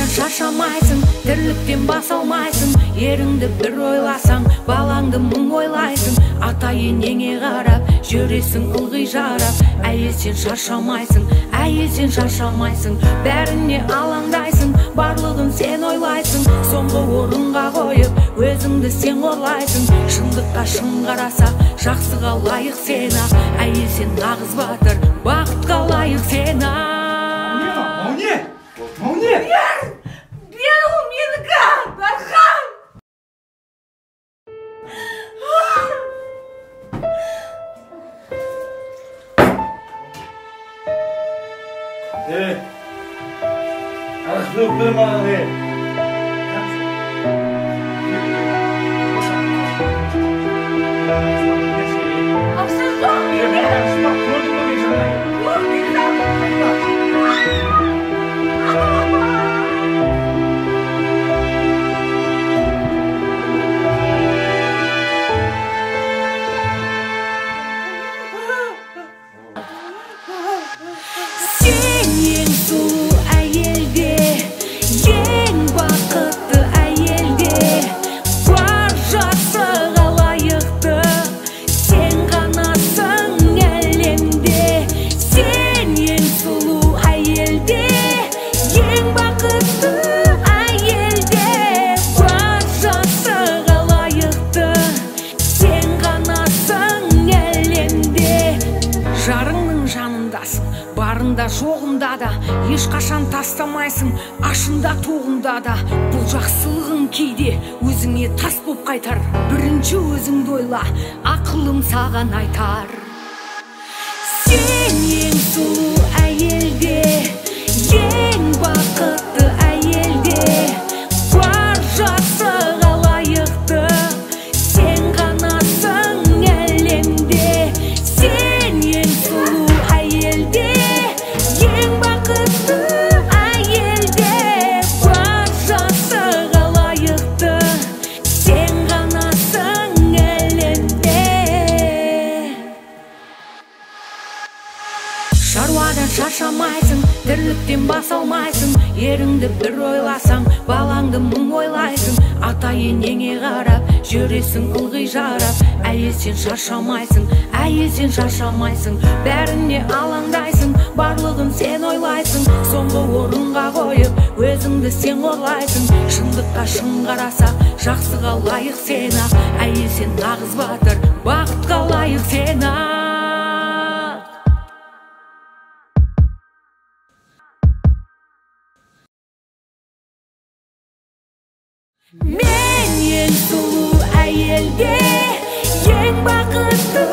Шаруадан шаршамайсың, тірліктен бас алмайсың. Еріңді бір ойласаң, балаңды мың ойлайсың. Ата енеңе қарап, жүресің ылғи жарап. Әйел сен шаршамайсың, әйел сен шаршамайсың. Бәріне алаңдайсың, барлығын сен ойлайсың. Соңғы орынға қойып, өзіңді сен қорлайсың. Шындыққа шын қарасақ, жақсыға лайық сен ақ. Әйел сен нағыз батыр, бақытқа лайық сен ақ. Мынау не? Мынау не? Бер! Бер, ол менікі! Дархан! Ей! Арақ төгіп бер маған, ей! Ақша жоқ менде! Көрдің бе мен жаңа? Жоқ менде! Сен ең сұлу әйелде, ең бақытты әйелде, бар жақсыға лайықты сен ғанасың әлемде. Сен ең сұлу әйелде, ең бақытты әйелде, бар жақсыға лайықты сен ғанасың әлемде. Жарыңның жанындасың, барында жоғында да, ешқашан тастамайсың, ашында тоғында да. Бұл жақсылығың кейде өзіңе тас боп қайтар. Бірінші өзіңді ойла, ақылым саған айтар. Сен ең сұлу әйелде, ең бақытты әйелде, бар жақсыға лайықты сен ғанасың әлемде. Сен ең сұлу әйелде, ең бақытты әйелде, бар жақсыға лайықты сен ғанасың әлемде. Шаруадан шаршамайсың, тірліктен бас алмайсың. Еріңді бір ойласаң, балаңды мың ойлайсың. Ата енеңе қарап, жүресің ылғи жарап. Әйел сен шаршамайсың, әйел сен шаршамайсың. Бәріне алаңдайсың, барлығын сен ойлайсың. Соңғы орынға қойып, өзіңді сен қорлайсың. Шындыққа шын қарасақ, жақсыға лайық сен ақ. Әйел сен нағыз батыр, бақытқа лайық сен ақ. Мен ең сұлу әйелде, ең бақытты